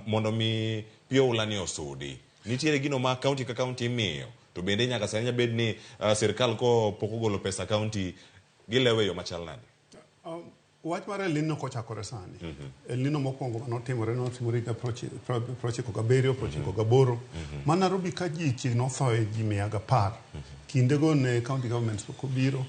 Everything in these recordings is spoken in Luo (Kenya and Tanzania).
Mondo mi pi oula ni osudi, nitiere gino ma kaunti ka kaunti imiyo, to bende nyaka sani nyabed ni sirkal ko pok ogolo pesa kaunti gilewe e yo machal nade? Wach mar El Nino kochakore sani. El Nino mokwongo manotimore notimore higa 97, 98. Ma Nairobi ka ji chiegni othoe ji 110. Kindego ne county governments pok obiro.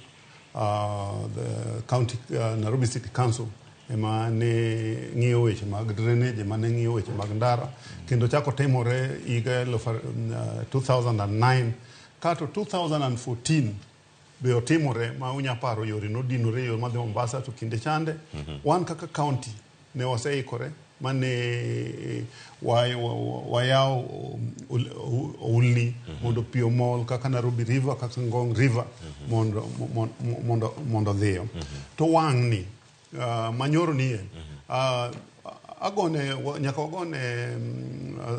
The county Nairobi City Council ema ne ng'iyo weche mag drainage, ema ne ng'iyo weche mag ndara. Kendo chako timore higa 2009 kato 2014 be otimore ma unya paro yore nodinore yo madhi Mombasa to kinde chande. Wan kaka county ne waseikore mane wayawo oulni mondo pi omol kaka Nairobi River, kaka Ngong River mondo odhiyo. To wang'ni manyoro nie agone nyaka wagone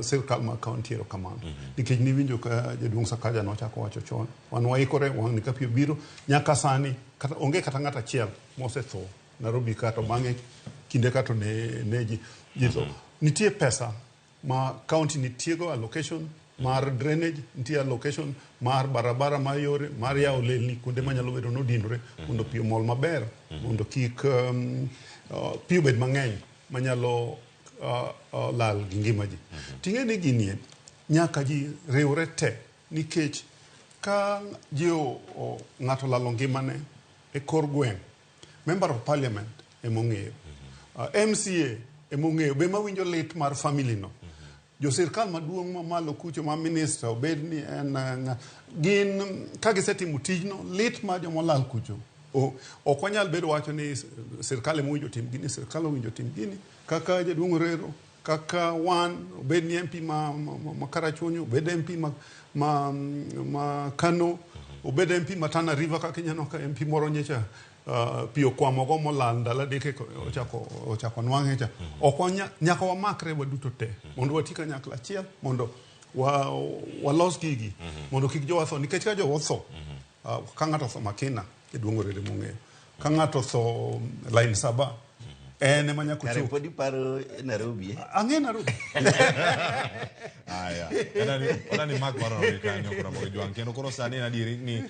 sirkal mar county erokamano nikech niwinjo ka jaduong' Sakaja nochako wacho chon wan waikore wang'ni ka pi obiro nyaka sani kata onge kata ng'at achiel mosetho Nairobi ka to bang'e kinde ka to ne ji tho. Nitie pesa ma county nitiego allocation mar drainage, nitie allocation mar barabara mar yore mar yawo lelni kuonde manyalo bedo nodinore mondo pi omol maber mondo kik pi obed mang'eny manyalo lal gi ngima ji. Ting'e ni ginie nyaka ji riwre te nikech ka ji ng'ato olalo ngimane e kor gweng', member of parliament emong'eyo, MCA emong'eyo, be mawinjo lit mar family no. Jo sirkal maduong' mamalo kucho ma minister obed ni en gin ka gisetimo tijno lit mar jomolal kucho ok wanyal bedo wacho ni sirkal ema owinjo tim gini, sirkal owinjo tim gini kaka jaduong' Orero kaka wan obed ni MP ma Karachuonyo, obed MP ma Kano, obed MP ma Tana River kaka ineno ka MP moro nyocha pi okwamogo molal ndalo adek eka ochako nwang'e cha. Ok nyaka wamakre waduto te mondo wati kanyakla achiel mondo walos gigi mondo kik jowa tho nikech ka jowa otho ka ng'ato otho Makina jaduong' Orere mong'eyo ka ng'ato otho Line Saba en ema nyaka Kare ochop pod iparo Nairobi, eh? Ang'e Nairobi. Aya, onani mak mar Nairobi kanyo koro Ramogi Jwang'. Kendo koro sani en adieri ni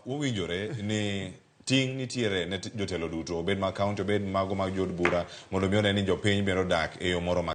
wowinjore ni ting' nitiere ne jotelo duto, obed mag county, obed mago mag jood bura, mondo mi one ni jopiny bende odak e yo moro ma